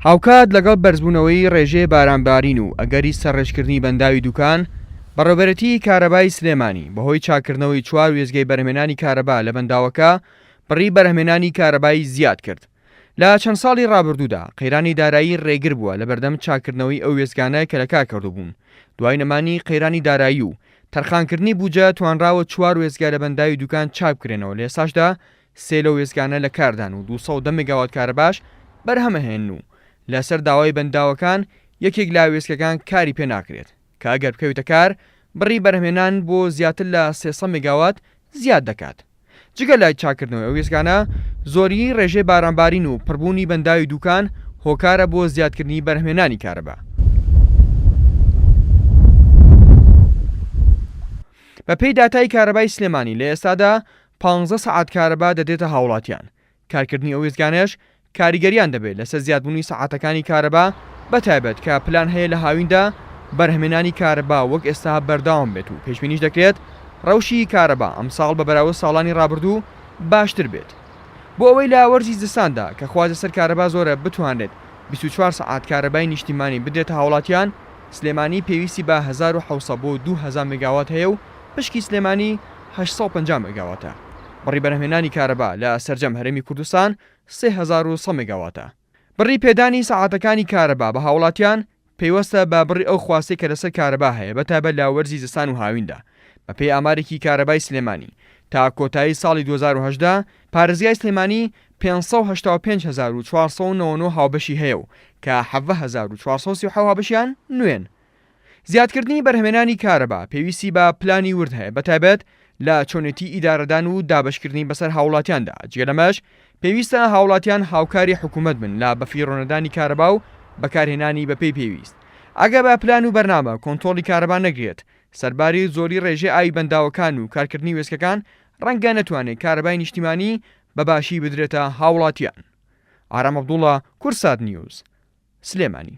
هاوکات لەگەڵ بەرزبوونەوەی ڕێژەی بارانبارین و ئەگەری سەرڕێژکردنی بەنداوی دوکان، بەڕێوەبەرێتیی کارەبای سلێمانی بەهۆی چاککردنەوەی چوار وێستگەی بەرهەمهێنانی کارەبا لە بەنداوەکە بڕی بەرهەمهێنانی کارەبای زیاد کرد. لە چەند ساڵی ڕابردوودا قەیرانی دارایی ڕێگر بووە لەبەردەم چاککردنەوەی ئەو وێستگانە کە لەکار کەوتبوون، دوای نەمانی قەیرانی دارایی و تەرخانکردنی بودجە توانراوە چوار وێستگە لە بەنداوی دوکان چاکبکرێنەوە لە ئێستاشدا سێ لەو وێستگانە لە کاردان و 210 مێگاوات کارەباش بەرهەمئەهێنن و لەسەر داوای بەنداوەکان یەکێک لە وێستگەکان کاری پێناکرێت کە ئەگەر بکەوێتە کار بڕی بەرهەمهێنان بۆ زیاتر لە 300 مێگاوات زیاد دەکات. جگە لە چاککردنەوەی ئەو وێستگانە، زۆریی ڕێژەی بارانبارین و پڕبوونی بەنداوی دووکان هۆکارە بۆ زیادکردنی بەرهەمهێنانی کارەبا. بەپێی داتای کارەبای سلێمانی لە ئێستادا پانزە سەعات کارەبا دەدرێتە هاوڵاتیان، کارکردنی ئەو وێستگانەش کاریگەریان دەبێت لەسەر زیادبوونی سەعاتەکانی کارەبا، بەتایبەت کە پلان هەیە لە هاویندا بەرهەمهێنانی کارەبا وەک ئێستا بەردەوام بێت و پێشبینیش دەکرێت رەوشی کارەبا ئەمساڵ بە بەراورد ساڵانی رابردوو باشتر بێت بۆ ئەوەی لە وەرزی زستاندا کە خواست لەسەر کارەبا زۆرە بتوانرێت 24 سەعات کارەبای نیشتیمانی بدرێتە هاوڵاتیان، سلێمانی پێویستی بە 1700 بۆ 2000 مێگاوات هەیە و پشکی سلێمانی 850 مێگاواتە. بڕی بەرهەمهێنانی کارەبا لە سەرجەم هەرێمی کوردستان 3100 مێگاواتە. بڕی پێدانی سەعاتەکانی کارەبا بە هاوڵاتیان پەیوەستە بە بڕی ئەو خواستەی کە لەسەر کارەبا هەیە بەتایبەت لە وەرزی زستان و هاویندا. بەپێی ئامارێکی کارەبای سلێمانی تا کۆتایی ساڵی 2018 پارێزگای سلێمانی 585499 هاوبەشی هەیە و کە 17437 هاوبەشیان نوێن. زیادکردنی بەرهەمهێنانی کارەبا پێویستی بە پلانی ورد هەیە بەتایبەت لە چۆنێتی ئیدارەدان و دابەشکردنی بەسەر هاوڵاتیاندا، جگە لەمەش پێویستە هاوڵاتیان هاوکاری حکومەت بن لە بەفیڕۆنەدانی کارەبا و بەکارهێنانی بەپێی پێویست. ئەگەر بە پلان و بەرنامە کۆنتۆڵی کارەبا نەکرێت، سەرباری زۆری ڕێژەی ئاوی بەنداوەکان و کارکردنی وێستگەکان ڕەنگە نەتوانێت کارەبای نیشتیمانی بە باشی بدرێتە هاوڵاتیان. ئارام عەبدوڵا، کوردسات نیوز، سلێمانی.